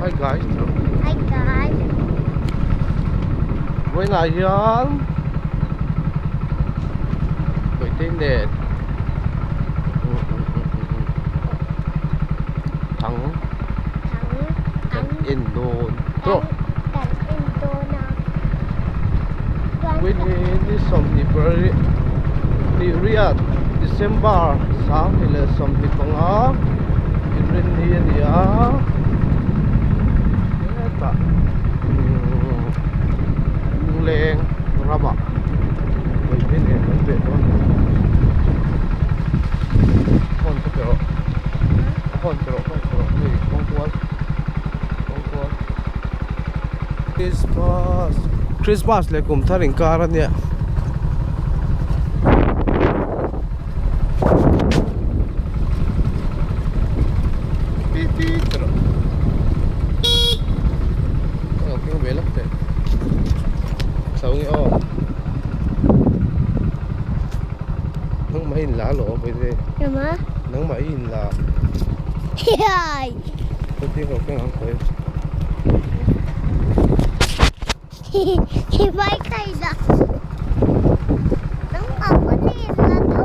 Hi guys chu. Hi guys. Vawiinah hian Bawihte nen thang kan en dawn tawh. Kan en dawn a. Vawiin hi ni 28 riat December 2025 inrinni a ni a hetah umm lungleng ramah vawiin nen kan veh dawn a ni phone ka pe rawh phone pe rawh phone pe rawh hei kawng kual kawng kual Christmas Christmas leh kum thar inkar a nia. Nangmah i inla alawm Bawihtei. Engmah? Nangmah i inla. Hiai. Bawihtei ka lo keng ang khawi. Hi vai kai da. Nangmah pawn i inla tho.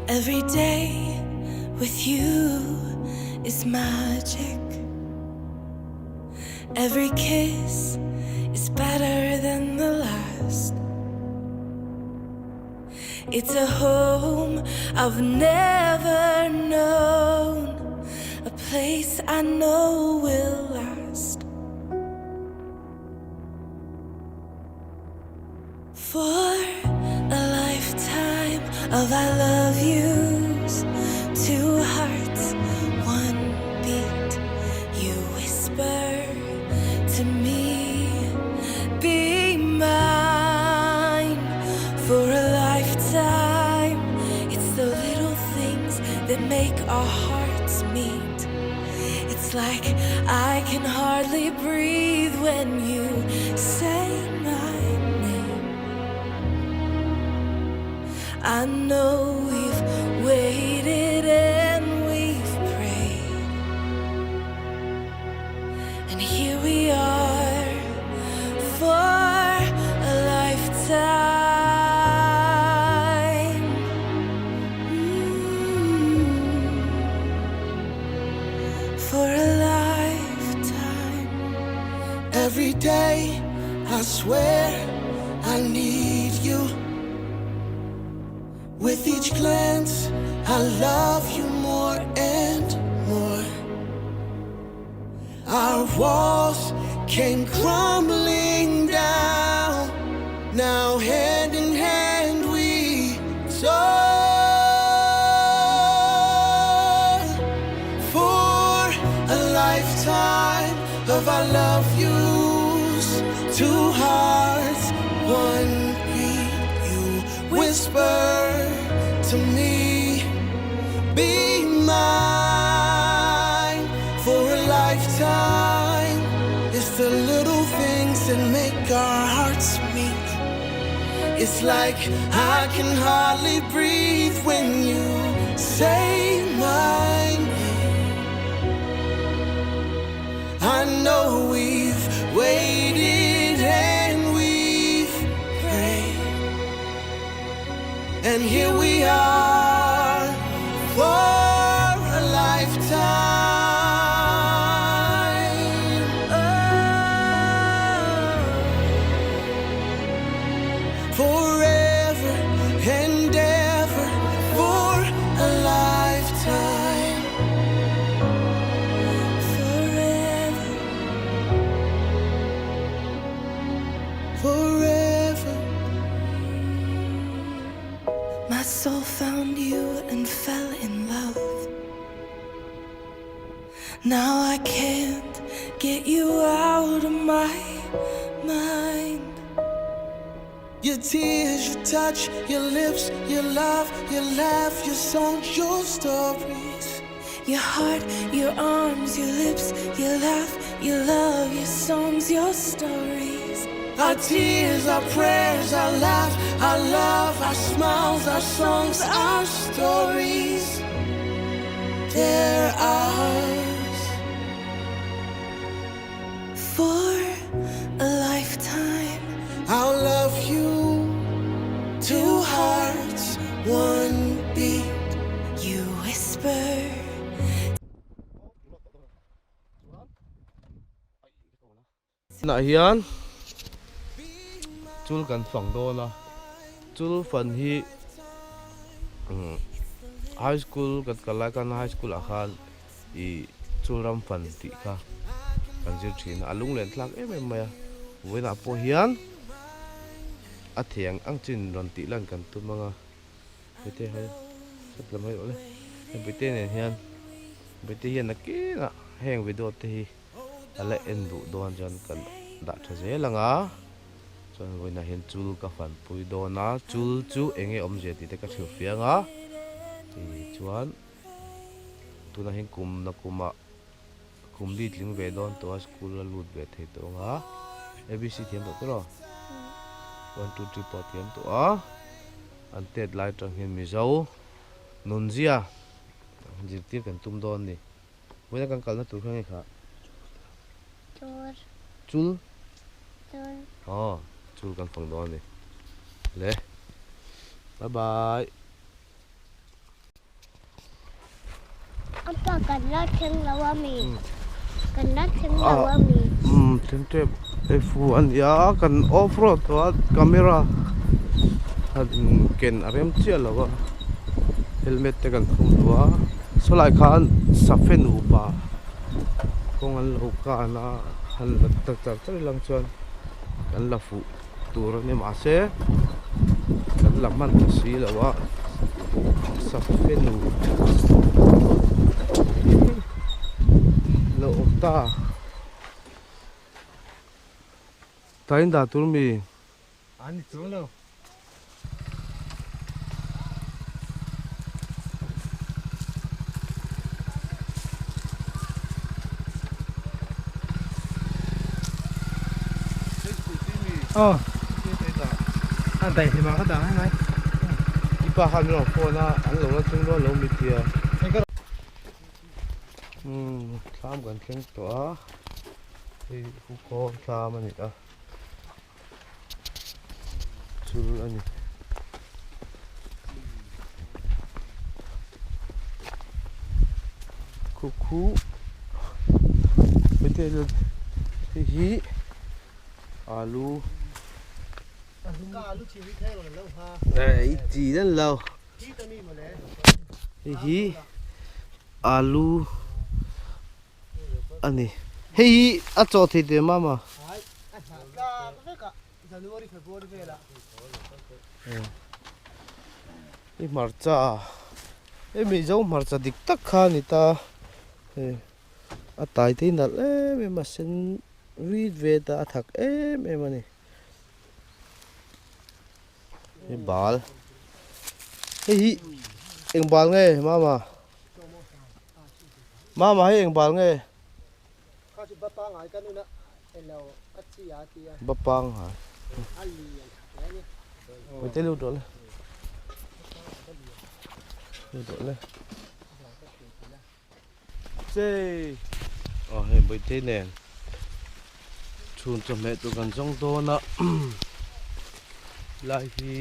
Every day with you is magic Every kiss is better than the last It's a home I've never known A place I know will last For a lifetime of I love yous Two hearts, one beat You whisper to me Be mine for a lifetime It's the little things that make our hearts meet It's like I can hardly breathe when you say my name I know we've waited and we've prayed And here we are for a lifetime mm, For a lifetime Every day I swear I need you With each glance I love you more and more Our walls came crumbling down Now hand in hand we soar For a lifetime of I love yous Two hearts, one beat You whisper to me Be mine for a lifetime It's the little things that make our hearts meet It's like I can hardly breathe when you say my name I know we've waited and we've prayed And here we are for a lifetime Oh. Forever and ever for a lifetime Forever Forever My soul found you and fell in love Now I can't get you out of my mind. Your tears, your touch, your lips, your love, your laugh, your songs, your stories. Your heart, your arms, your lips, your laugh, your love, your songs, your stories. Our tears, our prayers, our laugh, our love, our smiles, our songs, our stories. They're ours. For a lifetime. I'll love you. Two hearts, one beat. You whisper. Tunah hian chul kan fang dawn a, chul fan hi high school kan kal lai khan high school ah khan ih chul ram fan tih kha kan zir thin a, a lunglen thlak em em mai a, vawiinah pawh hian a thei ang ang chin rawn tih lan kan tum ang a, hete hai sat lam hai awle hei bawihte nen hian bawihte hian nakinah heng video te hi. A la en duh dawn chuan kan dah tha zel ang a, chuan vawiinah hian chul ka fanpui dawn a, chul chu eng nge awmzia tih te ka hrilh fiang a, ih chuan tunah hian kum na kumah kum li tling ve dawn tawh a school a lut ve thei tawh ang a, abc thiam tawh tawh lo, one two three pawh thiam tawh a, an tet lai atang hian Mizo nunzia zirtir kan tum dawn a ni. Vawiina kan kalna tur kha nge kha? Chul. Chul? Chul. Aw, chul kan fang dawn a ni. Le. Bye bye. Apa kan la thleng lo a mi? Kan la thleng lo a mi? Um, thleng tep e fu a nia kan off road tawh a camera han ken a rem chiah lo a helmet te kan khum duh a. Sawlai khan safe nupa kawng an lo kan a han la ta char char ilang chuan kan la fuh tur a ni mahse kan la hman ta si lo a safe nu lo awm ta tlai in dah tur mi. An ni chuang lo. Aw. A dai hlima ka dang mai. I pa khan min rawn phone a, an lo la chung dawn lo mi tia. Umm thlam kan thleng tawh a, hei hukhawm thlam a ni a. Chul a ni. Khu khu heti hei hi alu i chi dan lo hei hi alu a ni. Hei hi a chaw thei teh mama. I hmarcha hei Mizo hmarcha dik tak kha a ni ta hei a tai te hi nalh em em a sen rit ve ta a thak em em a ni. Hei bal hei hi eng bal nge mama. Mama hei eng bal nge? Bapangai. Mite lut rawh le. Lut rawh le. Chei. Aw hei Bawihtei nen chhun chawhmeh tur kan zawng dawn a lai hi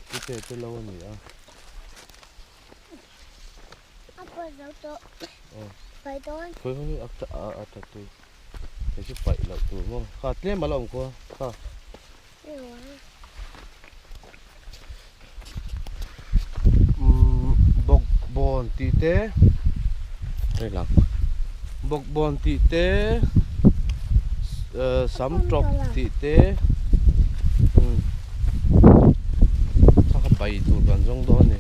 pute te lo a ni a. A pawi zo tawh. Pawi dawn. Khawi khawi a tha a tha tur. Hei chu paih loh tur maw. Kha tlem a la awm khaw a kha. Umm bawkbawn tih te hei lang bawkbawn tih te sam tawp tih te umm kha kha pai tur kan zawng dawn a ni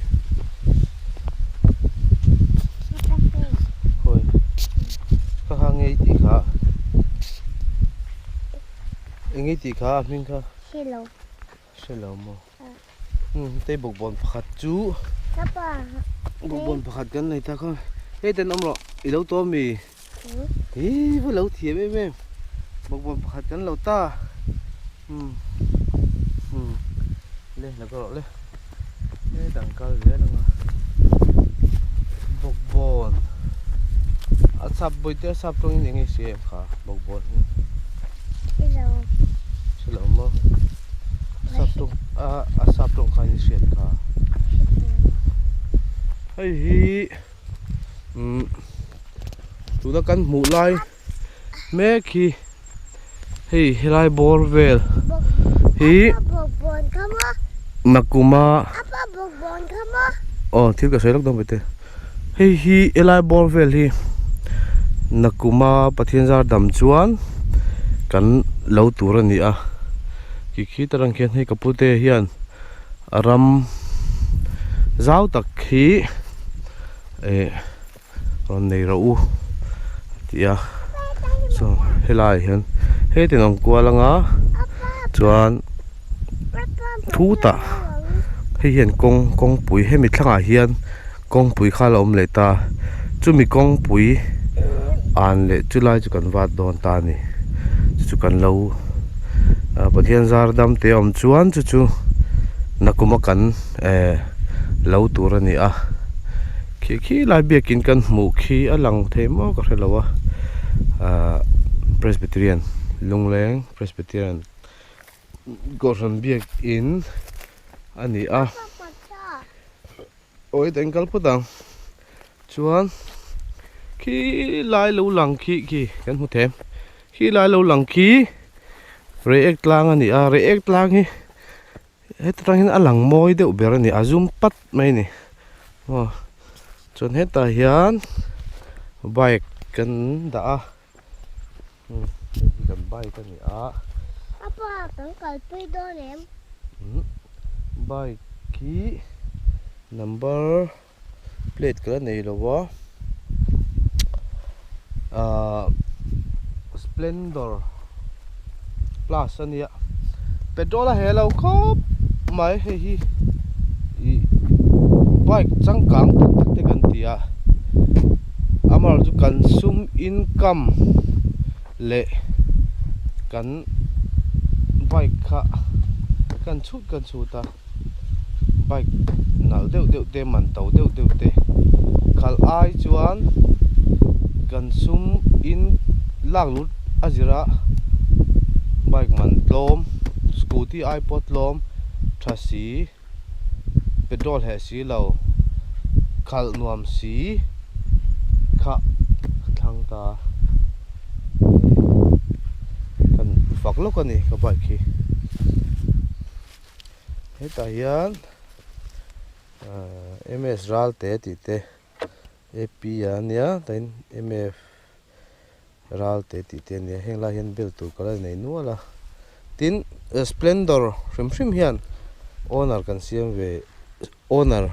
khawi kha kha ngei tih kha. Eng i tih kha a hming kha? Hilo. Hre lo maw? Umm hei bawkbawn pakhat chu bawkbawn pakhat kan nei ta kha hei ten awm rawh i lo tawm mi hi va lo thiam em em bawkbawn pakhat kan lo ta umm umm le la ka rawh le he dang kal zel anga bawkbawn a chhap bawihte a chhap tawngin eng nge hria em kha bawkbawn hi hre lo maw. Sap tawng a a sap tawng khan i hriat kha. Hei hi umm tuna kan hmuh lai mek hi hei helai bawr vel hi nakuma aw thil ka sawi lawk dawn ve te hei hi helai bawr vel hi nakuma Pathian zar dam chuan kan lo tur a ni a khi khi te rang khian hei ka pute hian a ram zau tak hi eh rawn nei rawh u a ti a chuan helaiah hian heti an awm kual anga chuan thutah hei hian kawng kawngpui hemi thlangah hian kawngpui kha a la awm leh ta chumi kawngpui an leh chu lai chu kan vat dawn ta a ni chu chu kan lo ah Pathian zar dam te a awm chuan chu chu nakuma kan eh lo tur a ni a khi khi lai biakin kan hmuh khi a lang thei maw ka hre lo a ah Presbyterian Lungleng Presbyterian. Kohhran biakin a ni a awi eng kal phawt ang chuan khi lai lo lang khi khi kan hmu them khi lai lo lang khi reiek tlang a ni a reiek tlang hi heta tang hian a lang mawi deuh ber a ni a zum pat mai a ni aw chuan hetah hian bike kan dah a. Hei hi kan bike a ni a. Apa kan kalpui dawn em? Umm bike hi number plate ka la nei lo a ahh splendor plus a nia petrol a heh lo khawp mai hei hi ih bike changkang tak tak te kan ti a. Amaherawhchu chu kan sum income leh kan bike kha kan chhut kan chhut a bike nalh deuh deuh te man to deuh deuh te khalh ai chuan kan sum in lak lut a zir a bike man tlawm scooty ai pawh tlawm tha si. Petrol heh si lo, khalh nuam si kha ka thlang ta a, kan fak lawk a ni ka bike hi. Hetah hian ahh MS Ralte tih te AP a nia tain MF ral te tih te a nia heng lai hian bel tur ka la nei nual a tin splendor hrim hrim hian owner kan siam ve owner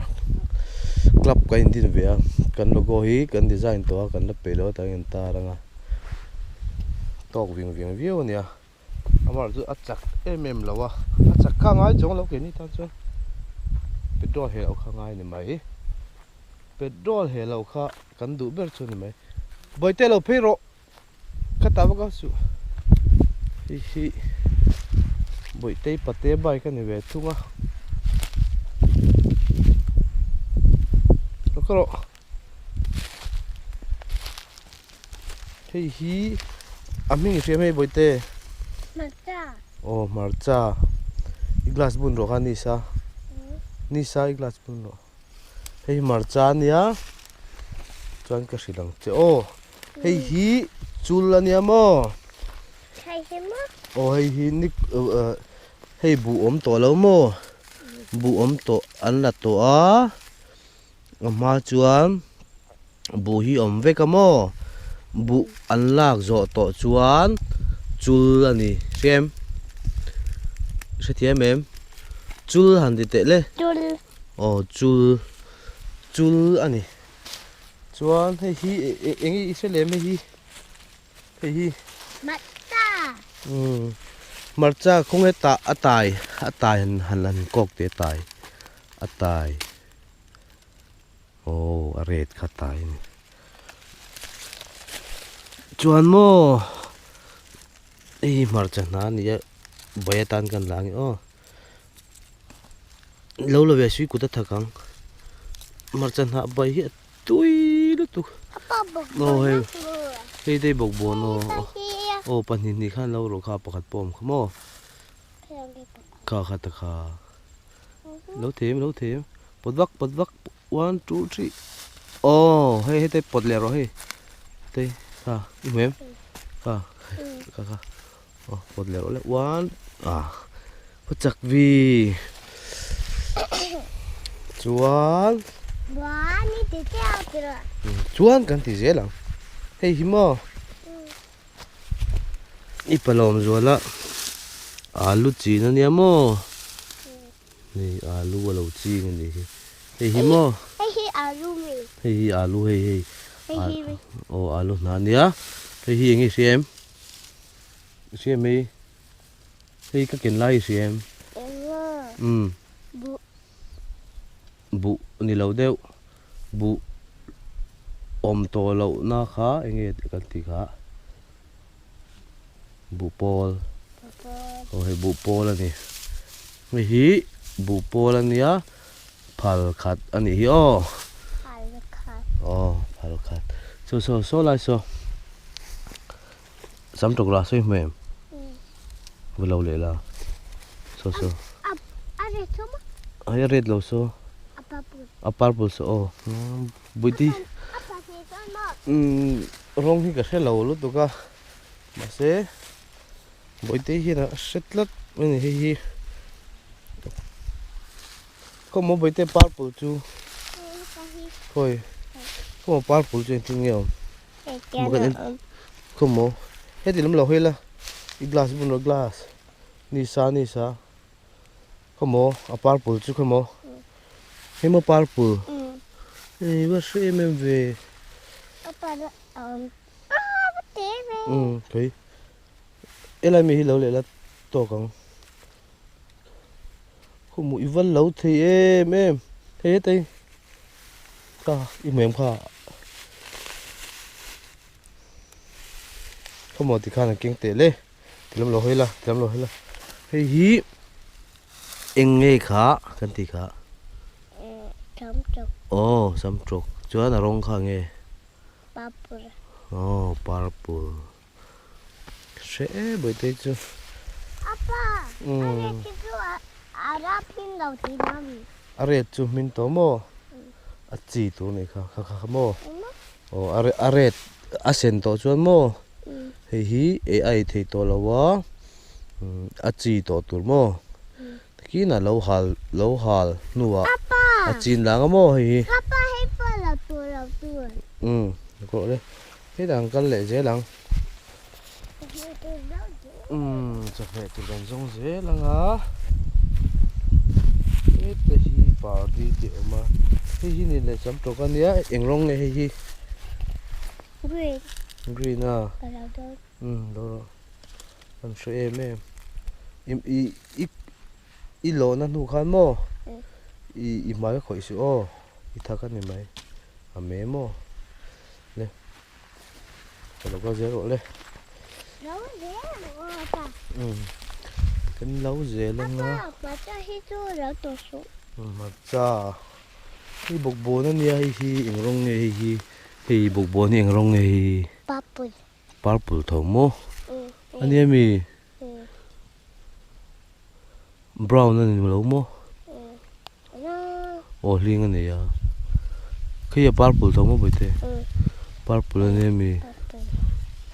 club kan in din ve a kan logo hi kan design tawh a kan la peih loh atangin an tar ang a tawk ving ving viau a nia amaherawh chu a chak em em lo a a chak kha a ngai chuang lo keini tan chuan petrol heh loh kha a ngai a ni mai petrol heh loh kha kan duh ber chu a ni mai. Bawihte lo phei rawh ka tah vak a suh hei hi Bawihtei pate bike a ni ve thung a lo ka rawh hei hi a hming i hria mai Bawihte hmarcha aw hmarcha i glass bun rawh kha ni sa ni sa i glass bun rawh. Hei hi hmarcha a nia chuan ka hrilh ang che aw hei hi chul a nia maw hei hi maw aw hei hi ni hei buh awm tawh lo maw buh awm tawh an la tawh a a hma chuan buh hi awm vek a maw buh an lak zawh tawh chuan chul a ni hria em hrethiam em chul han ti teh le chul. Aw chul chul a ni chuan hei hi eng nge i hre lem hei hi hei hi Hmarcha umm Hmarcha khawnge tah a tai a tai han han han kawk teh a tai a tai aw a red kha tai a ni chuan maw hei hi hmarcha hna a ni a bai atan kan la ang e aw lo la ve sui kut a thak ang hmarcha hnah bai hi a tui lutuk aw hei hei te hi bawkbawn aw aw pahnih hnih khan lo rawh kha pakhat pawh a awm kha maw kha kha ta kha lo thei em lo thei em pawt vak pawt vak one two three aw hei hei te pawt leh rawh hei te kha i hmu em kha kha kha aw pawt leh rawh le one ah khaw chak vi chuan chuan kan ti zel ang hei hi maw i palawm zuala alu chin ania maw hei alu a lo ching a nih hi hei hi maw hei hi alu mi hei hi alu hei hei aw alu hna ania hei hi eng nge i hria em i hria em hei Hei ka ken lai i hria em? Umm. Buh. Buh ni lo deuh. Buh awm tawh lohna kha eng nge kan tih kha? Buh pawl. Aw hei buh pawl a ni. Hei hi buh pawl a nia, phal khat a nih hi aw. Phal khat. Aw phal khat. Saw saw saw lai saw. Sam tuk la sawi hmem va lo leh la saw saw ai a red lo saw a purple saw aw buiti umm rawng hi ka hre lo lutuk a mahse buaite hian a hre tlat a ni hei hi khawmaw buaite purple chu khawi khawmaw purple chu engtin nge awm. Khawmaw heti lam lo hawi la i glass bun rawh glass ni sa ni sa khawmaw a purple chu khawmaw hei maw purple hei va hre em em ve umm kei helai mi hi lo leh la tawk ang khawmaw i va lo thei em em hei hetei. Ka i hmuh em kha khawmaw ti khan an keng teh le ti lam lo hawi la ti lam lo hawi la hei hi eng nge kha kan tih kha aw samtawk chuan a rawng kha nge aw purple hre bawihte chu a red chu hmin tawh maw a chi tur a nih kha kha kha maw aw a red a sen tawh chuan maw hei hi ei a ei theih tawh lo a a chi tawh tur maw tikin a lo hal lo hal hnuah a chin lang a maw hei hi umm Hetah an kal leh zel ang. Umm chawhmeh tur kan zawng zel ang a. Heta hi party te awm a. Hei hi ni leh cham tawk a nia eng rawng nge hei hi? Green. Green a. Umm lo rawh. Kan hre em em. I i i lawhna hnu khan maw i i hmai khawih suh aw i thak a ni mai. A me maw? Le ka lo kal zel rawh le. Lo zel rawh pa. Umm kan lo zel ang a. Apa hmarcha hi chu lo tawh suh. Hmarcha hei bawkbawn a nia hei hi eng rawng nge hei hi hei bawkbawn hi eng rawng nge hei hi. Purple. Purple tho maw? A nia mi? Brown a ni lo maw? Aw hling a nei a. Khi a purple tho maw bawihte? Purple a nia mi?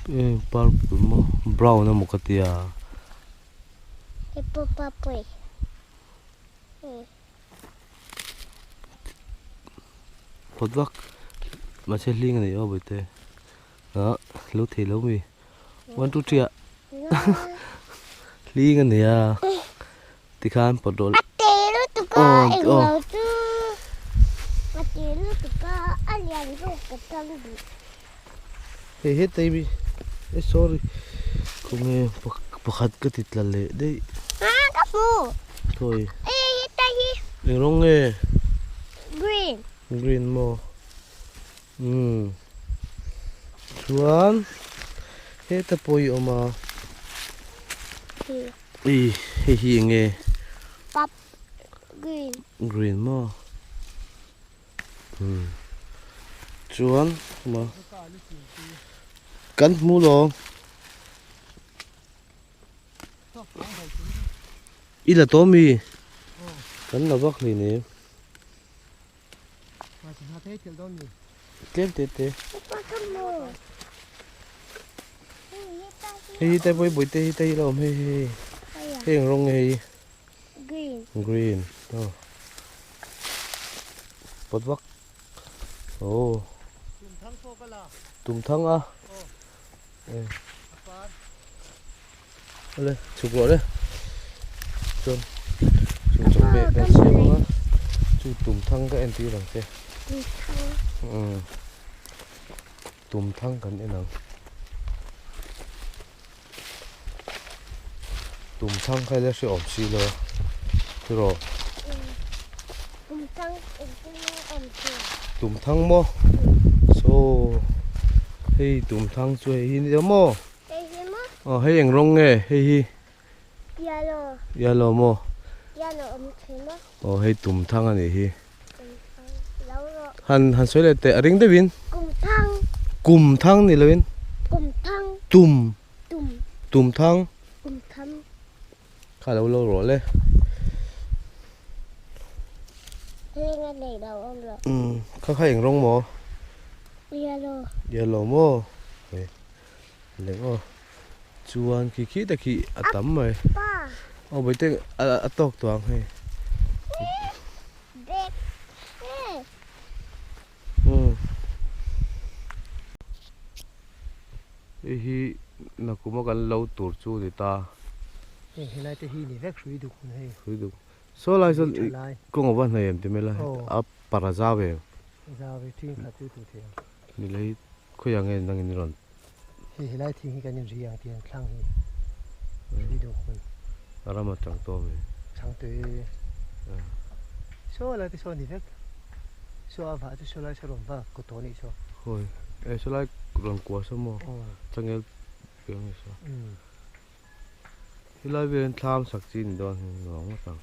E purple maw? Brown a maw ka tia. Phawt vak mahse hling a nei aw bawihte. Ah lo thei lo mi one two three ah hling a nei a tikhan pawt rawh a te lutuk a eng lo chu a te lutuk a a lian zawk ka tang duh hei hetah hi mi eh sorry khawnge. Pakhat ka ti tla leh daih. Ah ka hmu. Khawi. Hei heta hi. Eng rawng nge? Green. Green maw? Umm. Chuan heta pawh hi a awm a. Ih hei hi eng nge? Pap green. Green maw? Umm. Chuan maw kan hmu lo. I la tawh mi? Kan la vak hlei nem. Tlem te te. Hei hi te pawh hi bawihte hi te hi la awm hei hei hei eng rawng nge hei Green. Green. Oh. Pawt vak. Oh. Tumthang a. Awle chhuk rawh le chuan chu chawhmeh kan siam ang a chu tumthang ka entir ang che umm tumthang kan en ang tumthang kha ila hrehawm si lo tiraw tumthang maw saw hei tumthang chu hei hi ni maw. Hei hi maw? Aw hei eng rawng nge hei hi? Yellow. Yellow maw? Yellow awm thei maw? Aw hei tum thang a nih hi. Tum thang lo rawh. Han han sawi leh teh a ring deuhin. Kum thang. Kum thang ni loin. Kum thang. Tum. Tum. Tum thang. Kum thang. Kha lo lo rawh le. Heng a nei lo awm lo. Umm kha kha eng rawng maw? Yellow. Yellow maw? Hei. Leh aw chuan khi khi te khi a tam mai aw bawihte a tawk tawh ang hei hei hi nakuma kan lo tur chu a ni ta heng helai te hi ni vek hrui duk hun hei hrui duk saw lai sawn kawng a va hnaih em ti mai la a para zau em zau e ṭing khat chu tur thei ang ni lei Khawiah nge nang in rawn? Hei helai thing hi kan in ri ang tih ang thlang hi ri deuh hun. A ram a chang tawh mai. Chang tawh e. Saw lai te saw ni vek. Saw a vah chu saw lai saw rawn va kaw tawh anih saw. Hawi e saw lai rawn kua saw maw changel piang ni saw. Helai velin thlam sak chi ni dawn hi nuam ngawt ang.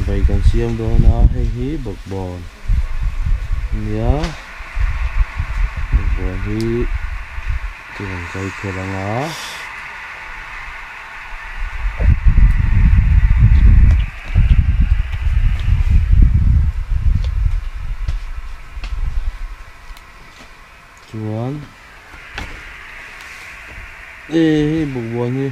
Bai kan siam dawn a hei hi bawkbawn a nia bawkbawn hi chu kan zai kher ang a. Chuan e hei bawkbawn hi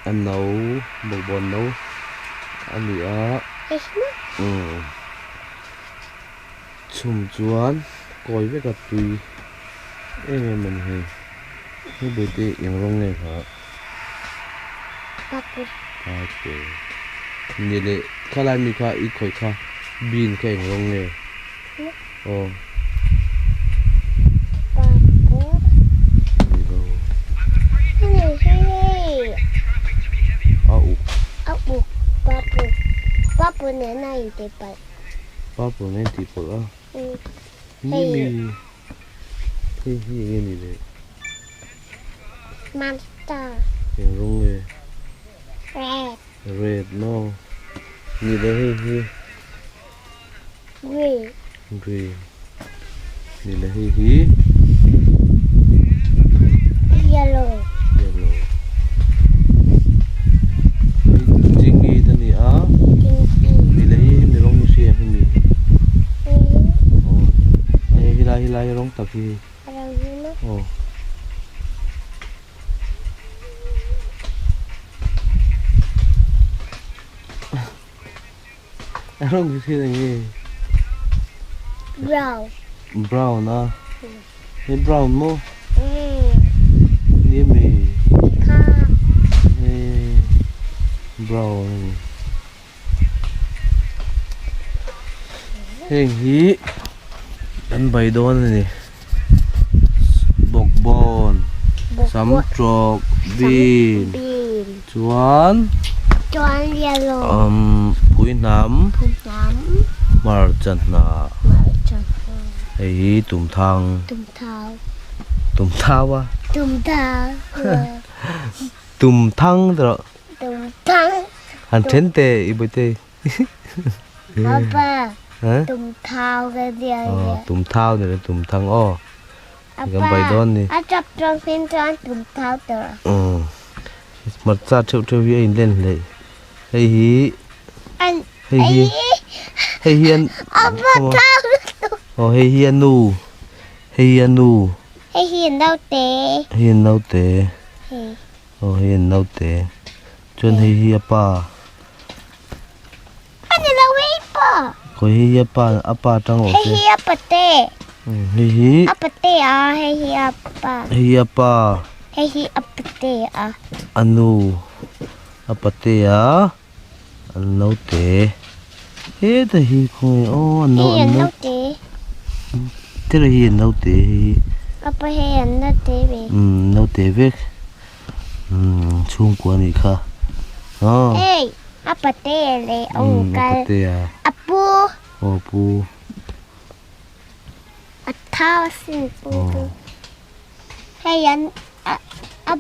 a no bawkbawn no a ni a umm chhum chuan kawi vek a tui em em a ni hei hei bawihte eng rawng nge kha. Purple ni leh khalai mi kha i khawih kha bean kha eng rawng nge aw ni lo a uk purple nen a intihpawlh a ni mi hei hi eng nge ni leh. Monster. Eng rawng nge? Red. Red maw? Ni leh hei hi? Green. Green. Ni leh hei hi? Yellow. Yellow. Hei chingi te ni a. Chingi. Ni leh hei hi mi rawng hi hria em hemi? Aw. Hei helai helai rawng tak hi. Aw. A rawng hi hriat eng nge? Brown. Brown a. He brown maw? Ni mi. Kha. He. Brown a ni. Heng hi an bai dawn a ni. Bawkbawn, samtawk, bean chuan umm phuihnam, hmarcha hnah, hei hi tumthang, tumthau a, tumthang ti rawh, han then teh i bawihte. Apa tumthau ka nia Aw tumthau ni lo tumthang aw kan bai dawn ni. A chap tawng hin chuan tumthau tur. Umm hmarcha theuh theuh hi a in len hleih hei hi hei hi hei hi an aw hei hi a nu hei hi a nu hei hi a naute hei hi a naute aw hei a naute chuan hei hi a pa. A ni lo hei pa. Khawi hei hi a pa a pa atang awh se. Hei hi a pate. Hei hi. A pate a hei hi a pa. Hei hi a pa. Hei hi a pate a. A nu a pate a an naute heta hi khawnge aw an Hei an naute. Tira hi an naute hei hi. A pa hei an naute ve. Umm naute vek. Umm chhungkua anih kha aw. Hei a patea leh a uncle. A patea. A pu. Aw a pu. A thau asin pu chu. Hei an a a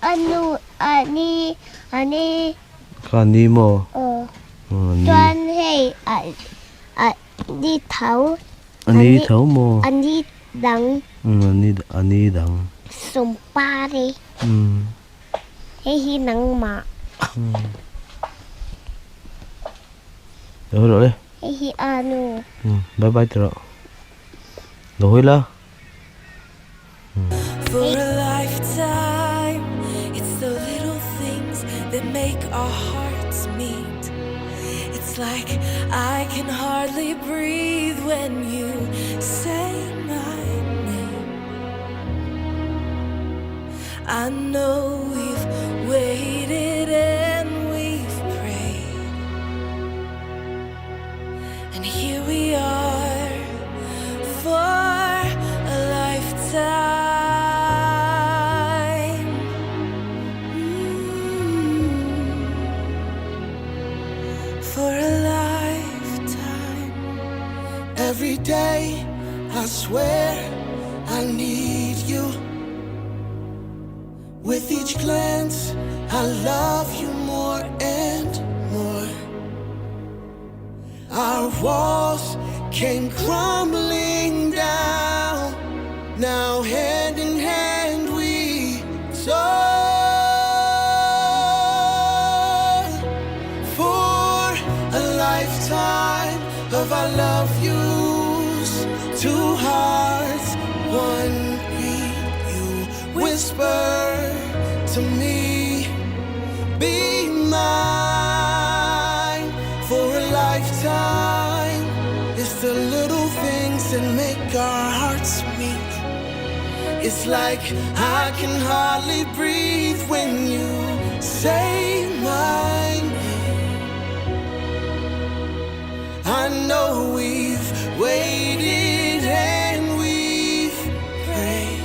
a nu a ni a ni. Kha a ni maw? Aw. Chuan hei a a ni tho. A ni tho maw? A ni dang. Umm a ni a ni dang. Sawmpari. Umm. Hei hi nangmah. Umm. Lo hawi rawh le. Hei hi a nu. Umm bye bye ti rawh. Lo hawi la. For a lifetime it's the little things that make our hearts meet It's like I can hardly breathe when you say my name I know we've waited and we've prayed And here we are for a lifetime For a lifetime Every day I swear I need you With each glance I love you more and more Our walls came crumbling down Now hand in hand we soar For a lifetime of I love yous Two hearts, one beat You whisper to me Be mine for a lifetime It's the little things that make our hearts meet It's like I can hardly breathe when you say my name I know we've waited and we've prayed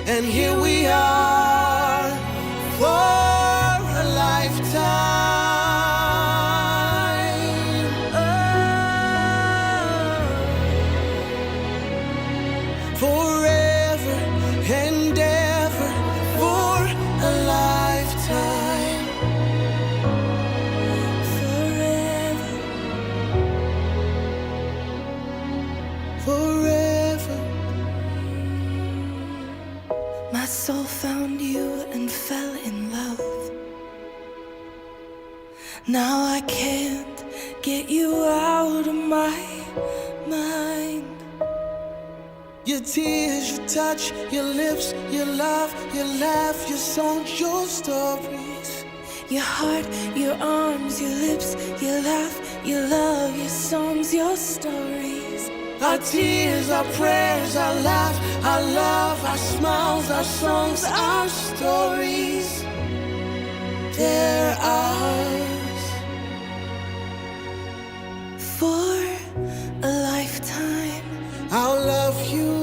And here we are for a lifetime Oh Forever and ever for a lifetime Forever Forever My soul found you and fell in love Now I can't get you out of my mind Your tears, your touch, your lips, your love, your laugh, your songs, your stories Your heart, your arms, your lips, your laugh, your love, your songs, your stories Our tears, our prayers, our laugh, our love, our smiles, our songs, our stories. They're ours. For a lifetime, I'll love you.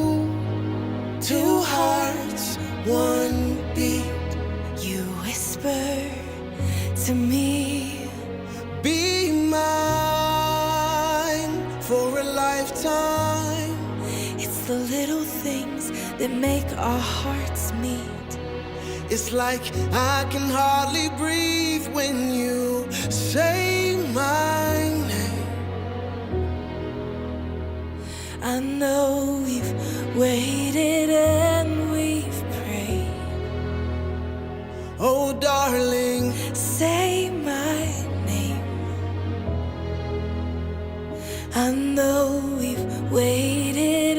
Two hearts, one beat. You whisper to me. Be mine for a lifetime. It's the little things that make our hearts meet. It's like I can hardly breathe when you say my name. I know we've waited and we've prayed. Oh, darling, Say my name. I know we've waited.